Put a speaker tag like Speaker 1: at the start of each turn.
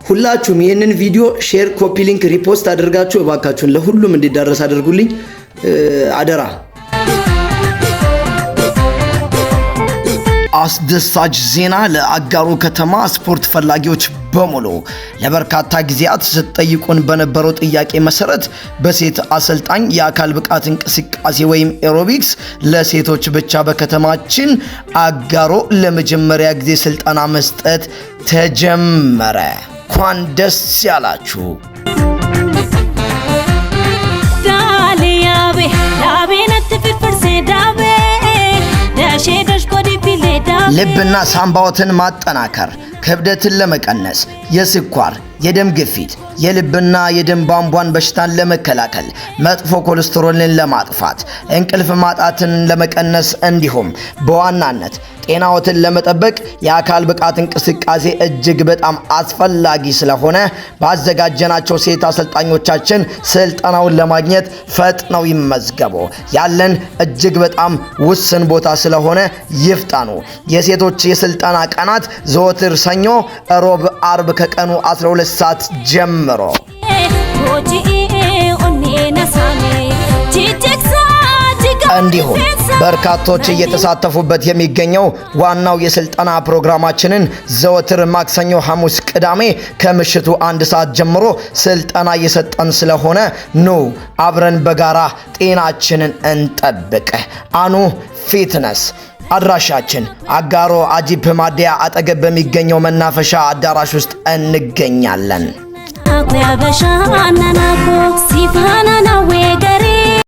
Speaker 1: ሁላችሁም ይህንን ቪዲዮ share፣ copy link፣ repost አድርጋችሁ እባካችሁን ለሁሉም እንዲዳረስ አድርጉልኝ አደራ። አስደሳች ዜና ለአጋሮ ከተማ ስፖርት ፈላጊዎች በሙሉ። ለበርካታ ጊዜያት ስትጠይቁን በነበረው ጥያቄ መሰረት በሴት አሰልጣኝ የአካል ብቃት እንቅስቃሴ ወይም aerobics ለሴቶች ብቻ በከተማችን አጋሮ ለመጀመሪያ ጊዜ ስልጠና መስጠት ተጀመረ። እንኳን ደስ ያላችሁ። ልብና ሳምባዎትን ማጠናከር፣ ክብደትን ለመቀነስ፣ የስኳር፣ የደም ግፊት፣ የልብና የደም ቧንቧን በሽታን ለመከላከል፣ መጥፎ ኮሌስትሮልን ለማጥፋት፣ እንቅልፍ ማጣትን ለመቀነስ እንዲሁም በዋናነት ጤናዎትን ለመጠበቅ የአካል ብቃት እንቅስቃሴ እጅግ በጣም አስፈላጊ ስለሆነ ባዘጋጀናቸው ሴት አሰልጣኞቻችን ስልጠናውን ለማግኘት ፈጥነው ይመዝገቡ። ያለን እጅግ በጣም ውስን ቦታ ስለሆነ ይፍጠኑ። የሴቶች የስልጠና ቀናት ዘወትር ሰኞ፣ ሮብ፣ አርብ ከቀኑ 12 ሰዓት ጀምሮ። እንዲሁም በርካቶች እየተሳተፉበት የሚገኘው ዋናው የስልጠና ፕሮግራማችንን ዘወትር ማክሰኞ፣ ሐሙስ፣ ቅዳሜ ከምሽቱ 1 ሰዓት ጀምሮ ስልጠና እየሰጠን ስለሆነ ኑ አብረን በጋራ ጤናችንን እንጠብቅ። አኑ Fitness አድራሻችን አጋሮ አጂፕ ማደያ አጠገብ በሚገኘው መናፈሻ አዳራሽ ውስጥ እንገኛለን።